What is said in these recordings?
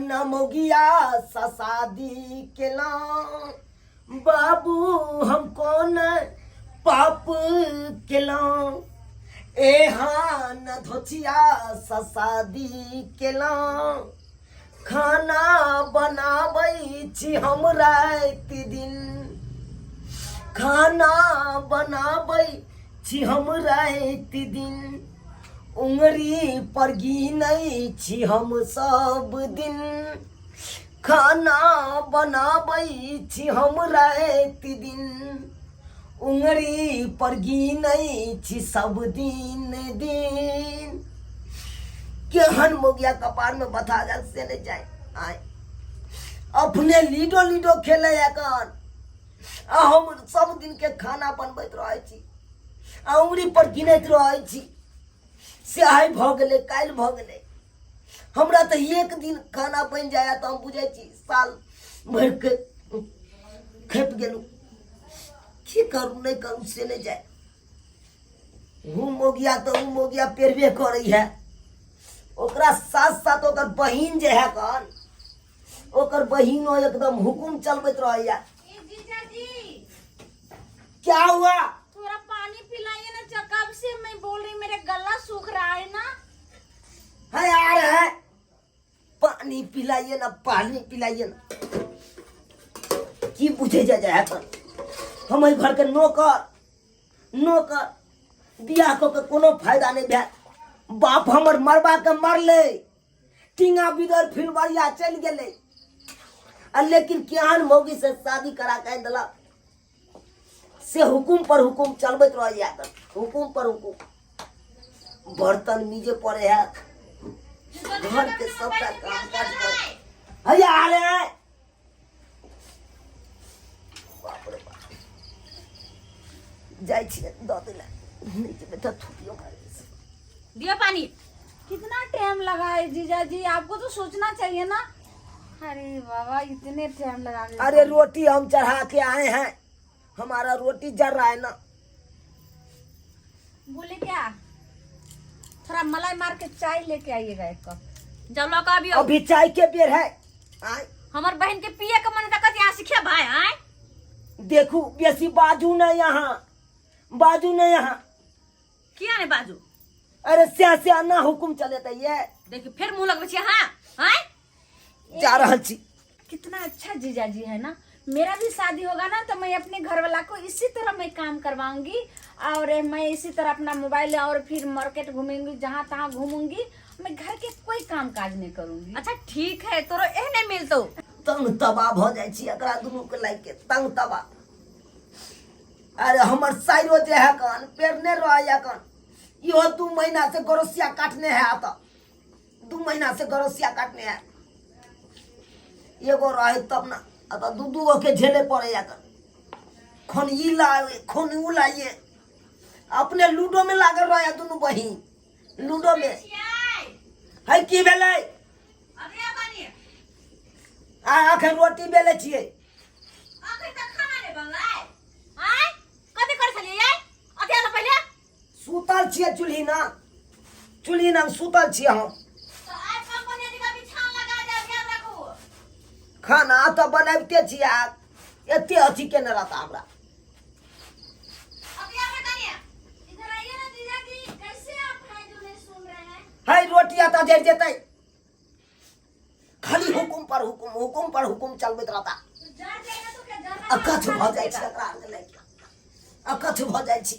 मौगिया शादी केलहुँ बाबू हम कोन पाप केलहुँ एहन धोचिया शादी केलहुँ खाना बनाबै छी हम राति दिन खाना बनाबै छी हम राति दिन उंगरी पर गिनै छी हम सब दिन खाना बनाबै छी हम राति दिन उंगरी पर गिनै छी सब दिन दिन केहन मोगिया कपार में बथा गेल से नहीं जाए आय अपने लीडो लीडो खेले एखन आ हम सब दिन के खाना बनबैत रहै छी आ उंगरी पर गिनैत रहै छी से आइ भऽ गेलै काल्हि भऽ गेलै हमरा तऽ एक दिन खाना बनि जाए तऽ हम बुझै छी साल भरिके खेप गेलहुँ की करू नहि करू से नहि जाए हूँ मोगिया तऽ हूँ मोगिया पेरबे करै है ओकरा साथ साथ ओकर बहिन जे है कन ओकर बहिनो एकदम हुकुम चलबैत रहैया ए जीजा जी, क्या हुआ? थोड़ा पानी पिलाइए ना, कब से मैं बोल रही, मेरे गला सूख रहा है ना। है आ रहा है, पानी पिलाइए ना, पानी पिलाइए ना। की पूछे जा जाए पर हम एहि घर के नौकर नौकर बियाह कऽ के कोनो फायदा नहीं भेल। बाप हमर मरबा के मरले, टींगा बिदर फिलबरिया चलि गेलै, आ लेकिन केहन मौगी से शादी करा के आनि देलक से हुकुम पर हुकुम चलबैत रहैया। हुकुम पर हुकुम, बर्तन मीजे पड़े है, घर के सबटा काम काज कर हैया आ रहे हैं। बाप रे बाप, जाइ छियै दऽ देला नहि जेबै तऽ थुकियो मारि। दियो पानी। कितना टाइम लगा है जीजा जी, आपको तो सोचना चाहिए ना। अरे बाबा, इतने टाइम लगा के। अरे रोटी हम चढ़ा के आए हैं, हमारा रोटी जल रहा है ना। बोले क्या, थोड़ा मलाई मार के चाय लेके आइएगा एक कप। जब लऽ कऽ अबियौ। अभी चाय के बेर है आय। हमर बहन के पिए के मन त कथी अहाँ सिखे भाई आय? देखू, बेसी बाजू नहीं यहाँ, बाजू नहीं यहाँ। किया नहीं बाजू? अरे स्या स्या ना हुकुम चले त ये। देखी फिर मुंह लगबै छी अहाँ आय। जा रहल छी। कितना अच्छा जीजा जी है ना। मेरा भी शादी होगा ना तो मैं अपने घर वाला को इसी तरह मैं काम करवाऊंगी और मैं इसी तरह अपना मोबाइल और फिर मार्केट घूमेंगी, जहाँ तहाँ घूमूंगी, मैं घर के कोई काम काज नहीं करूंगी। अच्छा ठीक है, तोरो एहने मिलतो। तंग तबाह भऽ जाइ छी एकरा दुनू के लागि के, तंग तबाह। अरे हमर साइरो जे है कन पेरने रहैया कन, इहो 2 महीना से गरोसिया काटने है, आता 2 महीना से गरोसिया काटने है। एगो रहे तब ना, अतः दू दू गो के झेले पड़े या कन। खन ई लाए खन ऊ लाइए, अपने लूडो में लागल रहे दुनू बहिन लूडो में। है की भेलै? आ अखन रोटी बेलै छियै। अखन तक खाना नहि बनलै आय? कथी करै छलियै यै अथी आला पहिले? सुतल छियै चूल्ही ना, चूल्ही ना सुतल छियै हम। तऽ आइ कंपनी जी का बिछान लगा देब, ध्यान राखू। खाना तऽ बनबिते छियै, आब एते अथी केने रहता हमरा। अभी आबै कनिया। इधर आइए ना जीजा जी, कैसे आप हैं जो नहीं सुन रहे हैं? है रोटी आता जरि जेतै। खाली हुकुम पर हुकुम, हुकुम पर हुकुम चलबैत रहता। तो जर जाएगा तो क्या जरना? अकछ भऽ जाइ छै एकरा आरके लागि, अकछ भऽ जाइ छी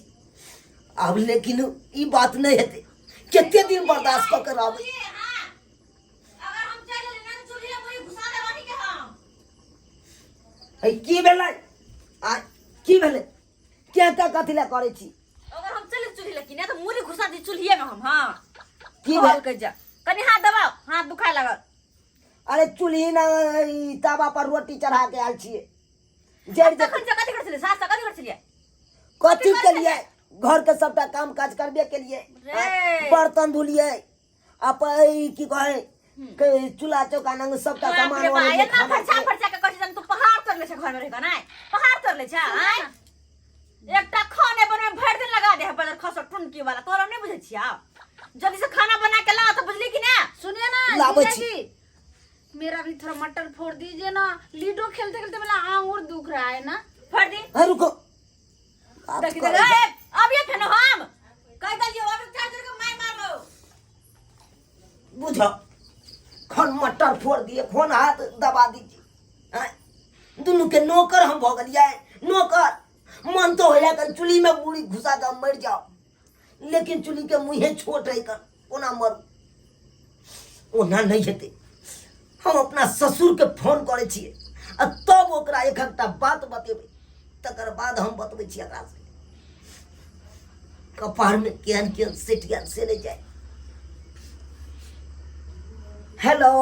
आब। लेकिन ई बात नहि हेतै, कते दिन बर्दाश्त कऽ के रहबै? अगर हम चलि एलियै ना तऽ चूल्हे मुड़ी घुसा देब अहीं के हम। है की भेलै आ की भेलै? क्या क्या कथी लए करै छी? अगर हम चलि चूल्ही लग ने तऽ मुड़ी घुसा दी चूल्हिए में हम। हाँ की भेल? कहलकै जा कनि हाथ दबाउ, हाथ दुखाय लागल। अरे चूल्ही ना ई तावा पर रोटी चढ़ा के आयल छियै, जरि जेतै। तखन से कथी करै छलियै? सास से कथी करै छलियै? कथी केलियै? घर के सबटा काम काज करबे केलियै। रे। बर्तन धुलियै, अपन ई की कहै के चूल्हा चौका नंग सबटा बाप सामान रे बा, ओनलियै, एना खाना फरछा के। फरछा के कहै छै जन तू पहाड़ तोड़ ले छै घर में रहि कऽ, नहि पहाड़ तोड़ ले छै आँय? एकटा खाने बनबै में भरि दिन लगा दे है बदर खसो टुनकी वाला, तोरा हम नहि बुझै छियै। जल्दी से खाना बना के ला तऽ, बुझली कि ने? सुनिए ना लाबै जीजा छी। जी। मेरा भी थोड़ा मटर फोड़ दीजिए ना, लीडो खेलते खेलते मेरा आंगुर दुख रहा है ना। फोड़ दी। हाँ, रुको बात देखी करै देख, छी। ए, अब ये फेनो हम कह दलियो अब चार जोर के मार मारबो। बुझ खन मटर फोड़ दिए, खन हाथ दबा दीजिए। आँय, दुनू के नौकर हम भऽ गेलियै नौकर। मन तो होइया कन चुल्ही में पूरी घुसा के हम मरि जाओ, लेकिन चुल्ही के मुँहे छोट है कन कोना मरू, ओना नहीं हेतै। हम अपना ससुर के फोन करै छियै आ तब ओकरा एक एकटा बात बतेबै, तकर बाद हम बतबै छियै एकरा से कपार में केहन केहन सटि गेल से नहि जाय। हेलो।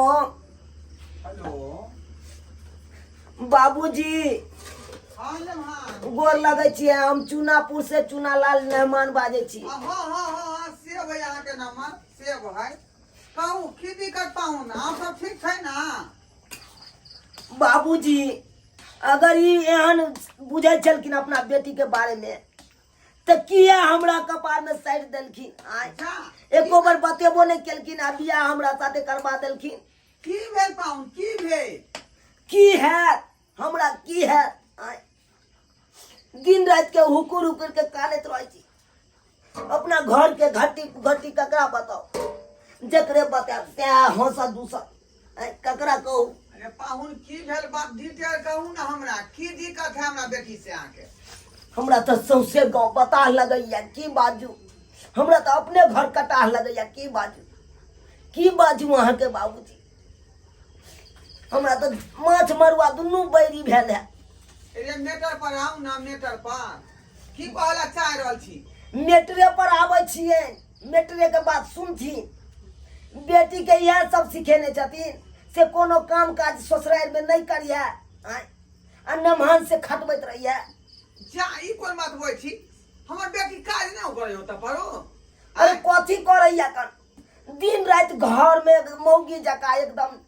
हेलो। बाबूजी। हाँ हाँ। गोर लगै छियै, हम चूनापुर से चूनालाल मेहमान बाजै छी। हाँ हाँ हाँ हाँ, सेब है अहाँके नंबर, सेब है। कहू की दिक्कत पाहुन, अहाँ सब ठीक छै ना? बाबूजी अगर ई एहन बुझै छलखिन अपना बेटी के बारे में तऽ किया हमरा कपार में साटि देलखिन? आय अच्छा। एको बेर बतेबो नहि केलखिन आ बियाह हमरा साथे करबा देलखिन। की भेल पाहुन, की भेल? की हैत हमरा, की हैत? आय दिन राति के हुकुर हुकुर के कानैत रहै छी। अपना घर के घटी घटी ककरा बताओ, जकरे बतायब सएह हंसत दूसत। आय ककरा कहू? अरे पाहुन की भेल बात डिटेल कहू ना हमरा, की दिक्कत है हमरा बेटी से अहाँके? हमरा तऽ सौंसे गाँव बताह लगैया, की बाजू, हमरा तऽ अपने घर कटाह लगैया, की बाजू, की बाजू अहाँके बाबूजी, हमरा तऽ माछ मरुआ दुनू बैरी भेल है। अरे मेटर पर आउ ना, मेटर पर की कहला चाह रहल छी? मेटरे पर आबै छियै, मेटरे के बात सुनथिन। बेटी के इएह सब सिखेने छथिन से कोनो काम काज ससुरारि में नहीं करिए आँय, आ नमहन से खटबैत रहिए। जा ई कोन बात होइ छी, हमर बेटी काज नहि करै होता परो। अरे कथी करैया कन, दिन राति घर में मौगी जकाँ एकदम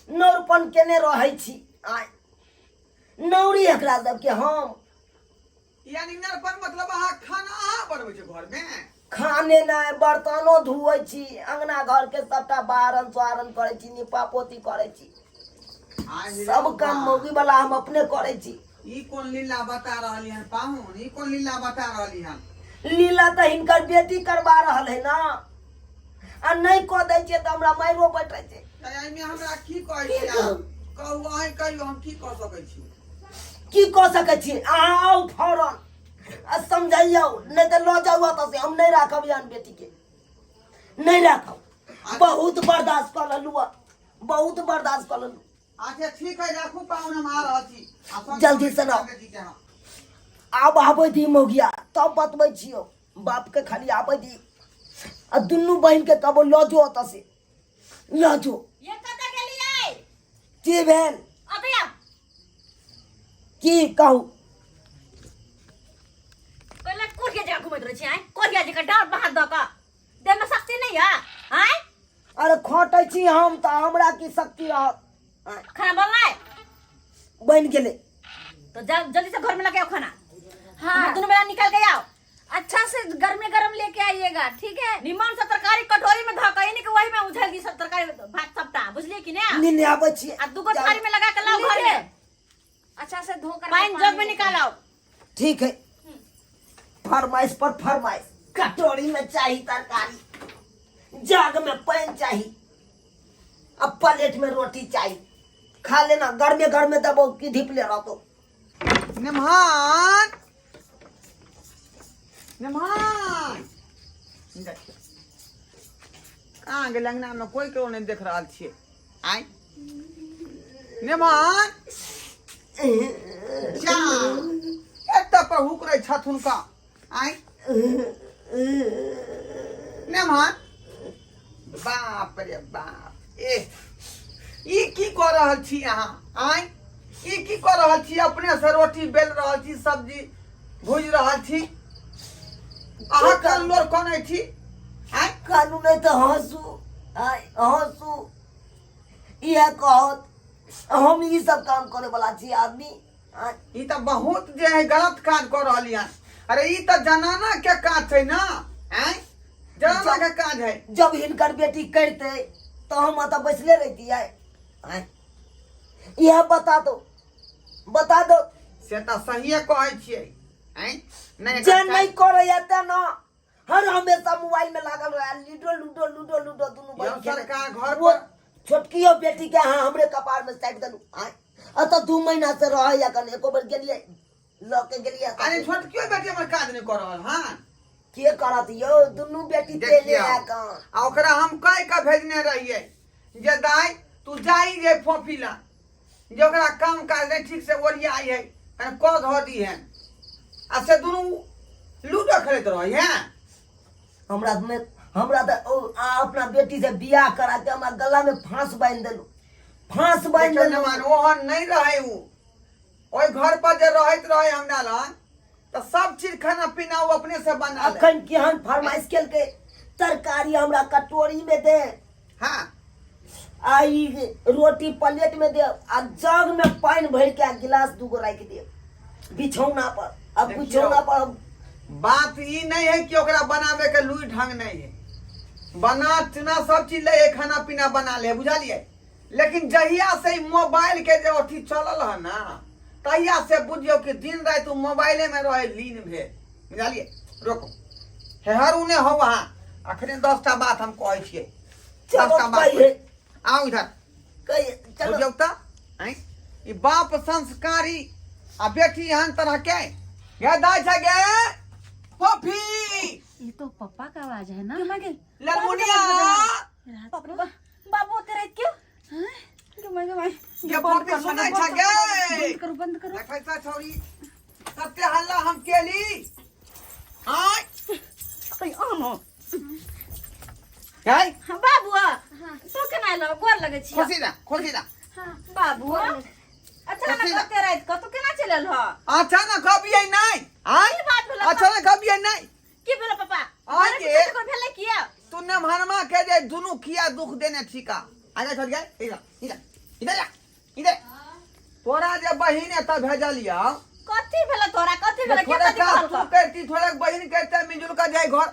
नौरपन केने रहै छी। आँय नौरी एकरा सबके हम यानी नरपन मतलब अहाँ खाना अहाँ बनबै छी घर में? खाने नहि, बर्तनो धोइ छी, अंगना घर के सबटा बारन सोहारन करै छी, निपा पोती करै छी, आहि रे सब काम बा। मौगी वाला हम अपने करै छी। ई कोन लीला बता रहली हन पाहुन, ई कोन लीला बता रहली हन? लीला तऽ हिनकर बेटी करबा रहल है ना, आ नहि कऽ दै छियै तऽ हमरा मारियो बैठै छै। तऽ एहिमे हमरा की कहै छी अहाँ? कहू, अहीं कहियौ हम की कऽ सकै छी? की कऽ सकै छी? अहाँ आउ फौरन आ समझैयौ, नहि तऽ लऽ जाउ एतऽ से, हम नहि राखब एहन बेटीके, नहि राखब। बहुत बर्दाश्त कऽ लेलहुँ, बहुत बर्दाश्त कऽ लेलहुँ। अच्छा ठीक है, राखू पाहुन, हम आ रहल छी। आ समझाबै जल्दी छी से आउ। बेटी के हम। आब आबै दी मौगिया तब बतबै छियौ बापके, खाली आबै दी आ दुनू बहिनके कहबो लऽ जो ओतऽ से, लऽ जो। ये कतऽ गेलियै? की भेल? अभी आउ। की कहू? पहिले कोरिया जगह घुमैत रहै छी आँय, कोरिया जगह डाँर बाहर दऽ कऽ, देहमे शक्ति नहि यऽ आँय? अरे खटै छी हम तऽ हमरा की शक्ति रहत? आँय, खाना बनलै? बनि गेलै। तो जल्दी से घर में लगे आओ खाना। हाँ। दोनों बेला निकाल के आओ। अच्छा से गर्मे गर्म लेके आइएगा, ठीक है? निमन से तरकारी कटोरी में धऽ के, के वही में उझल दी सब तरकारी भात सबटा, बुझलिए कि ने? नेने आबै छियै। आ दूगो थाली में लगा के लाओ घर में। अच्छा से धो कर पानी जग में निकालो। ठीक है। फरमाइश पर फरमाइश, कटोरी में चाही तरकारी, जग में पानि चाही, अब प्लेट में रोटी चाही। खा लेना, गर्मे गर्मे देबो की धीपले रहतो। निम्हान, निम्हान, देखियौ कहाँ गेल? अंगना में कोई केओ नहि देख रहल छियै। आय निम्हान, जा एतऽ पर हुकरै छथुन हुनका। आय निम्हान, बाप रे बाप, ए ई की कऽ रहल छी अहाँ? आय ई की कऽ रहल छी? अपने से रोटी बेल रहल छी, सब्जी भुजि रहल छी, अहाँ कल्लोर कनै छी? आय कानू नहि तऽ हँसू, आय हँसू, इएह कहत हम ई सब काम करे वाला छी आदमी। आय ई तऽ बहुत जे है गलत काज कऽ रहल हन। अरे ई तऽ जनाना के काज छै ना, आय जनाना के काज है। जब हिनकर बेटी करते तऽ हम एतऽ बैसले रहितियै? आय इएह बता दो, बता दो। से तऽ सहिए कहै छियै। आँय नहि जे नहि करैया ते न हर हमेशा मोबाइल में लागल रहे, लूडो लूडो लूडो लूडो दुनू यौ बहिन खेले। सरकार घर वो पर छोटकियो बेटी के अहाँ हमरे कपार में साटि देलू। आँय एतऽ 2 महीना से रहैया, कन एको बेर गेलियै लऽ के गेलियै? अरे छोटकियो बेटी हमर काज नहि कऽ रहल हँ। के करत यौ, दुनू बेटी तेने देखियौ है कन। आ ओकरा हम कहि कऽ भेजने रहियै जे दाइ तू जाई जे फोफी ला, जे ओकरा काम काज नहि ठीक से ओरियाइ है, कनि कऽ धऽ दी है, आ से दुनू लूडो खेलैत रहै है। हमरा में हमरा तऽ ओ आ अपना बेटी से बियाह करा के हमरा गला में फांस बांधि देलू, फांस बांधि देखियौ देलू। नमान ओहन नहि रहै उ, ओहि घर पर जे रहैत रहे हमरा लग तऽ सब चीज खाना पीना ओ अपने से बना लै। अखन केहन फरमाइश केलकै, तरकारी हमरा कटोरी में दे। हाँ। आ ई रोटी प्लेट में दे, आ जग में पानि भरि के आ गिलास दूगो राखि दे बिछौना पर। अब देखियौ। बिछौना पर हम बात ई नहीं है कि ओकरा बनावे के लुई ढंग नहीं है, बना चुना सब चीज ले है, खाना पीना बना ले, बुझलिए। लेकिन जहिया से ई मोबाइल के जे अथी चलल है ना, तहिया से बुझियौ कि दिन राति उ मोबाइले में रहे लीन भेल, बुझलिए। रोको हेहर उने हो वहाँ, अखने 10टा बात हम कहै छियै। चलो 10टा बात कहिए। आउ इधर। कहिए, चलो। बुझियौ तऽ आँय, ई बाप संस्कारी आ बेटी एहन तरह के गे दाइ छै गे फोफी। ये तो पप्पा का आवाज है ना। ललमुनिया। बाप रे बाप, बाबू ओते राति क्यों? गे माय, गे माय। गे फोफी सुनै छै गे? बंद करो, बंद करो। देखै छ छौरी, कते हल्ला हम केली। आँय अरे आनो। गै। हाँ, बाबू, तो केना एलौ? गोर लगै छी। खुशी दा, खुशी दा। बाबू, अच्छा ना खुशी दा। कते राति कऽ तू केना चलि एलह? अच्छा ना कहबियै नहि। आँय की बात भेलै? अच्छा ना कहबियै नहि। की भेलै पापा? आँय घरे गे। पीछे ककर भेलै किया? तू नमहरमा के जे दुनू किया दुख देने ठीका। आ जा छोड़ गए, इधर इधर इधर जा इधर। तोरा जे बहिन एतऽ भेजलियौ। कथी भेलै तोरा? कथी भेलै? के थोड़े कथी काज तू कहलकौ? करती, थोड़े बहिन करते, मिलजुल के जाय घर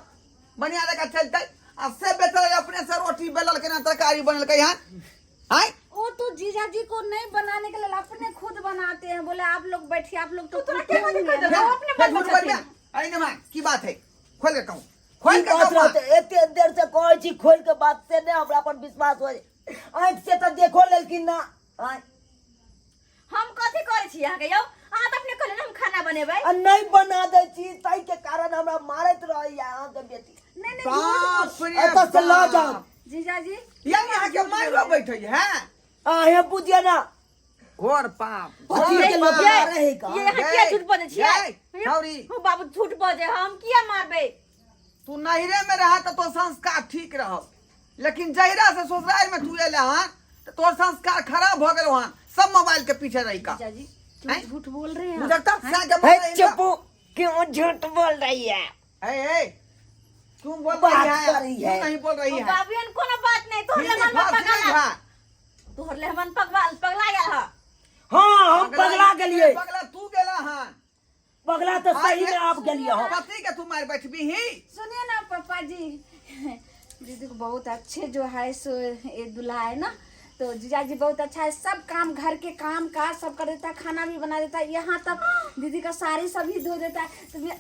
बढ़िया जगह चलते। आ से बेचारा अपने से रोटी बेलल केना तरकारी बनेलकै हन? आँय वो तो जीजा जी को नहीं बनाने के लिए अपने खुद बनाते हैं। बोले आप लोग बैठिए, आप लोग तो तू तोरा कुत्ते के कथी होंगे कहि ना। देलकौ? अपने फेर बनबै झूठ बोलबे? छथिन। अरे नमा, की बात है? खोल के कहूँ, खोल की के बात कहूँ। रहते? एते देर से कहै छी खोल के बात, से नहीं हमरा पर विश्वास होय। आँखि से तऽ देखो लेलखिन ना। आँय। हम कथी करै छी अहाँके यौ? अहाँ तऽ अपने कहलियै ने हम खाना बनेबै। आ नहीं बना दै छी ताहि के कारण हमरा मारैत रहैया अहाँके बेटी। नहीं नहीं, बाप रे एतऽ से लऽ जाउ। बाप। जीजा जी। यार अहाँके मारियो बैठै है। अहें बुझिए ना। घोर पाप। पति के लोग ये रहे का। ये अहाँ किया झूठ बजै छियै? ये, सॉरी। हो बाबू झूठ बजै, हम किया मारबै? तू नैहरे में रहा तऽ तोर संस्कार ठीक रहो, लेकिन जहिरा से ससुराल में तू एले हन तऽ तोर संस्कार खराब भऽ गेलो हन, सब मोबाइल के पीछे रही का। जीजा जी क्यों हैं? झूठ बोल रहे हैं आप? बुझलता से के हे मोबाइल चुप, क्यों झूठ बोल रही है? ए ए क्यों बोल बात रही है? कर रही क्यों है। नहीं बोल रही ओ है? बाबू एहन कोनो बात नहीं, तोहर हिंदी लेमन फारसी नहीं पगला है। तोहर लेमन पगला पगला गेल ह। हाँ हम पगला गेलिए। पगला तू गेला हन। पगला तो सही में आप गेलिए हम। पति के तू मार बैठबी ही। सुनिए ना पापा जी, दीदी को बहुत अच्छे जो है सो ये दूल्हा है ना, तो जीजाजी बहुत अच्छा है, सब काम घर के काम काज सब कर देता है, खाना भी बना देता है, यहाँ तक दीदी का साड़ी सब भी धो देता है। तो मैं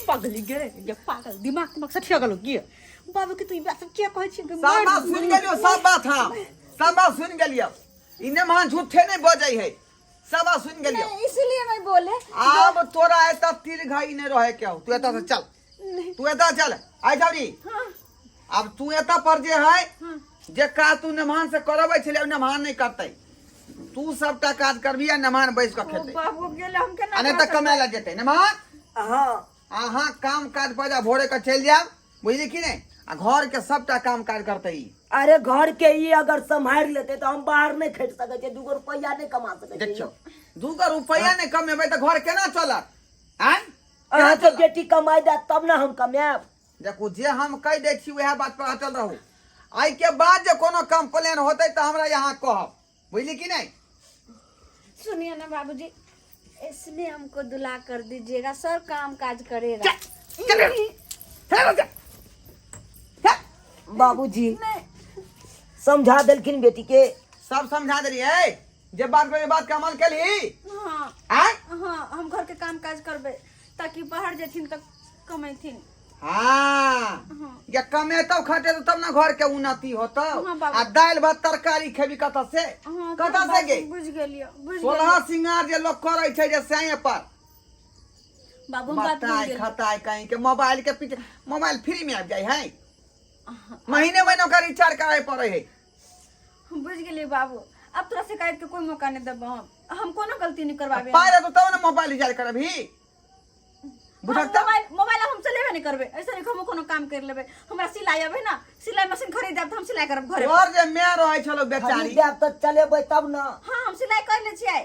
पगली गे ये पागल, दिमाग दिमाग से ठिया गेलो की बाबू के तू ई बात सब किया कहै छी? सब बात सुन गेलियो, सब बात, हाँ सब बात सुन गेलियो। ई नेमान झूठे नहीं बजै है, सब बात सुन गेलियो। नहीं, इसलिए मैं बोले। आब तोरा एतऽ तीर घाई नहीं रहे के हौ, तू एतऽ से चल, तू एतऽ चल आइ छौरी। आब तू एतऽ पर जे है जे काज तू नेमान से करबै छलै ओ नेमान नहीं करतै, तू सबटा काज करबी आ नेमान बैस कऽ खेतै। बाबू गेल, हम केना आ नहीं तऽ कमाय लए जेतै नेमान। हाँ अहाँ काम काज पर जा भोरे के चलि जायब, बुझली कि नहीं, आ घर के सबटा काम काज करतै ई। अरे घर के ई अगर सम्हारि लेते तो हम बाहर नहीं खटि सकै छियै, दूगो रुपैआ नहीं कमा सकै छियै। देखियौ दूगो रुपैआ नहीं कमेबै तऽ घर केना चलत? आँय अहाँ के बेटी कमाइ देत तब ना हम कमायब। देखू जे हम कहि दै छी वएह बात पर अटल रहू। आइ के बाद जे कोनो कंप्लेन होतै तऽ हमरा यहाँ कहब, बुझली कि नहीं? सुनिए ना बाबूजी, इसने हमको दुला कर दीजिएगा, सब काम काज करेगा। चल, चल, चल, चल। बाबूजी समझा देलखिन बेटी के। सब समझा देलियै। जे बात करे बात के अमल केलही? हाँ। आय? हाँ, हम घर के काम काज करबे ताकि बाहर जेथिन तऽ कमेथिन। हाँ। हाँ। या कमेतौ खटेतौ तब ना घर के उन्नति होतौ। हाँ, बाबू। आ दालि भात तरकारी खेबी कतऽ से? हाँ, कतऽ से बाबू, गे? बुझ गेलियो, बुझ 16 गेलियो। सिंगार जे लोग करै छै जे सैये पर बाबू, हम बात भूल बताय गेलियो। खताय कहीं के मोबाइल के पीछे मोबाइल फ्री में आबि जाइ है, महीने महीने ओकर रिचार्ज कराए पड़े है। हम बुझ गेलियो बाबू, अब तोरा शिकायत के कोई मौका नहीं देबो। हम कोनो गलती नहीं करवाबे। पाय रहतो तब ने मोबाइल रिचार्ज करबही। बुझल तऽ? मोबाइल हम चलेबे नहीं करबे, ऐसे नहीं हम कोनो काम कर लेबे। हमरा सिलाई आबे ना, सिलाई मशीन खरीद देब तऽ हम सिलाई करब घरे। तोहर जे माय रहै छलो बेचारी। खरीद देब तऽ चलेबै तब ना। हाँ, हम सिलाई कर ले छियै।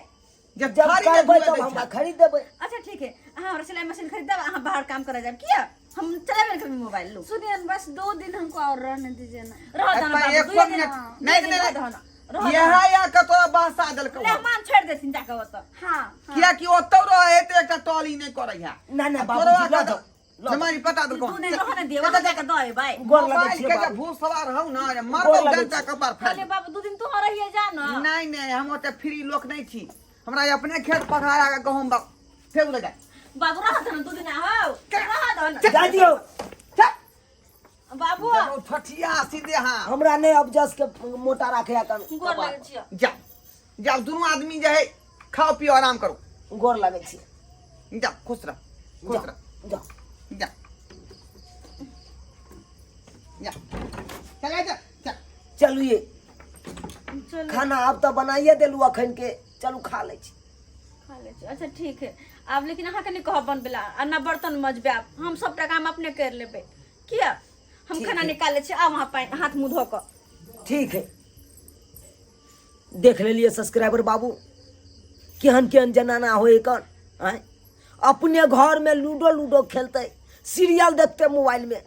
जब जब खरीद करबै देबै तब हमरा खरीद देबै। अच्छा ठीक है, अहाँ हमरा सिलाई मशीन खरीद देब, अहाँ बाहर काम करे जाब, किया हम चलेबे नहीं करबे मोबाइल लू। सुनिए न, बस 2 दिन हमको और रहने दीजिए ना। रह दो ना एतऽ बाबू, एको दुइये दिन, मिनट दुइये नहीं, दिन नहीं, रह दो ना, रह दो यह ना। या के तोरा बहसा देलकौ। मेहमान छोड़ि देथिन जाके ओतऽ। हाँ, हाँ। कियाकि ओतौ रहे तऽ एकटा टॉली नहि करै है। ना, ना, आ बाबूजी, तोरा लऽ के जाउ, लऽ जाउ। जमानी पता देलकौ। 2 दिन रहने दियौ, वहाँ जाके दऽ अयबै। गोर लगै मोबाइल छियै के जे बाबू। भूत सवार हौ ना, जे गोर मरतौ लगै जनता छियै। कपार फाड़ि। कहलियै बाबू, 2 दिन तोहर रहिए जा ना। नहीं नहीं, हम ओते फ्री लोक नहीं छी। हमरा अपने खेत पथार आके गहूम बा फेर उधर जाए। बाबू रह दो ना, 2 दिन आओ। रह दो ना। जा दियौ। चल। बाबू। देखो, ठठिया सीधे हाँ। हमरा नहीं अब जस के मोटा राखे कन। गोर लगै छियै। जा जाओ, दोनों आदमी जे है खाओ पियो आराम करो। गोर लगै छियै। जा, खुश रह, खुश रह। जा। जा जा, चल जा, चल। चलू ये। चलू। खाना आब तऽ बनाइए देलू अखन के, चलू खा लै छी। खा लै छी। अच्छा ठीक है, आब लेकिन अहाँके नहि कहब बनबै ला आ ना बर्तन मजबे, आब हम सबटा काम अपने कर लेबै। किया हम ठीक खाना है। निकाल लै छी, आब अहाँ पानि हाथ मुँह धो कऽ। ठीक है, देख लेलिए सब्सक्राइबर बाबू केहन केहन जनाना होय एकर। आँय, अपने घर में लूडो लूडो खेलते, सीरियल देखते मोबाइल में,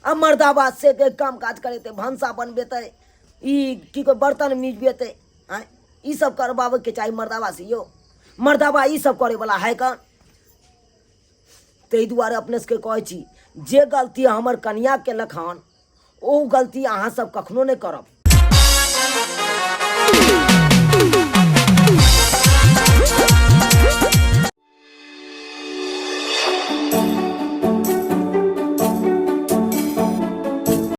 आ मर्दाबा से के काम काज करेते, भनसा बनबेते, ई की कोई बर्तन मिजबेते। आँय, ई सब करबाबे के चाही मर्दाबा से। यो मर्दाबा ई सब करे वाला है कन? ताहि दुआरे अपने सबके कहै छी जे गलती हमर कनिया केलक हन ओ गलती अहाँ सब कखनो नहि करब।